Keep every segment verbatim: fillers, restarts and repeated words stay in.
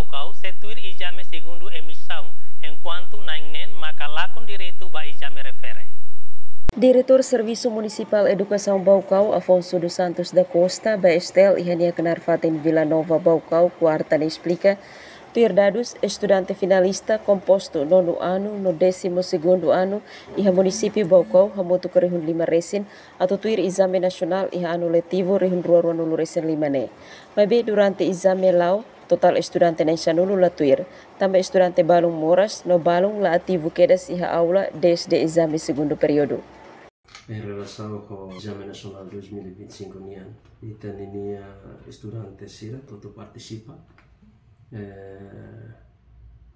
Baucau sei tuir ezame segundu emisaun, enkuantu na'in neen maka lakon direitu ba ezame refere. Diretór Servisu Munisipál Edukasaun Baucau, Afonso dos Santos da Costa, ba S T L iha nia knaar fatin Vila Nova, Baucau, kuarta ne'e esplika, tuir dadus, estudante finalista kompostu nonu anu no décimo segundo anu iha munisípiu Baucau hamutuk rihun lima resin atu tuir ezame nasionál iha anu letivu rihun rua ruanulu resin lima ne'e. Maibé durante ezame la'o, totál estudante na'in sanulu la tuir, tanba estudante balun moras no balun la ativu kedas iha aula dezde ezame segundu períodu. Em relação ao Exame Nacional dois mil e vinte e cinco nian, ita-nia estudante sira hotu partisipa, eh,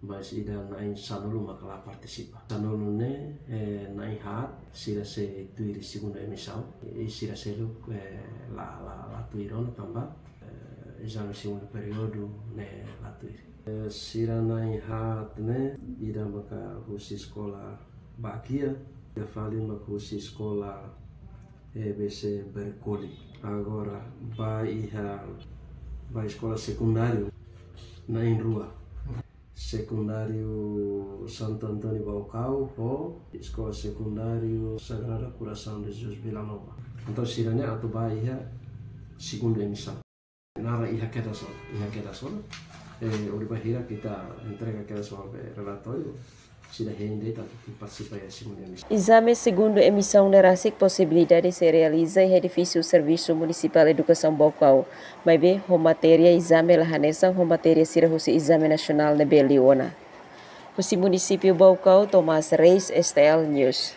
mas ida na'in sanulu maka la partisipa. Sanulu ne'e, eh, na'in haat, sira sei tuir segundu emisaun, i sira seluk, eh, la, la, la tuir ona tanba, eh, ezame segundu períodu ne'e la tuir. Eh, sira na'in haat ne'e, ida maka husi eskola Bakia, ida fali maka husi eskola E B C Bercoli. Agora, ba iha, ba eskola sekundáriu na'in rua. Sekundáriu Santo António Baucau, ho eskola sekundáriu Sagrado Coração de Jesus Vila Nova. Entaun, sira-ne'e atu ba iha segundu emisaun. Naran iha kedas ona, iha kedas ona. Eh, horibainhira ita entrega kedas ona be relatóriu, sira hein de'it atu partisipa iha segundu emisaun. Ezame segundu emisaun ne'e rasik posibilidade sei realiza iha edifísiu Servisu Munisipál Edukasaun Baucau. Maibé, ho matéria ezame la hanesan ho matéria sira husi ezame nasionál ne'ebé liu ona. Husi munisípiu Baucau, Tomás Reis, S T L News.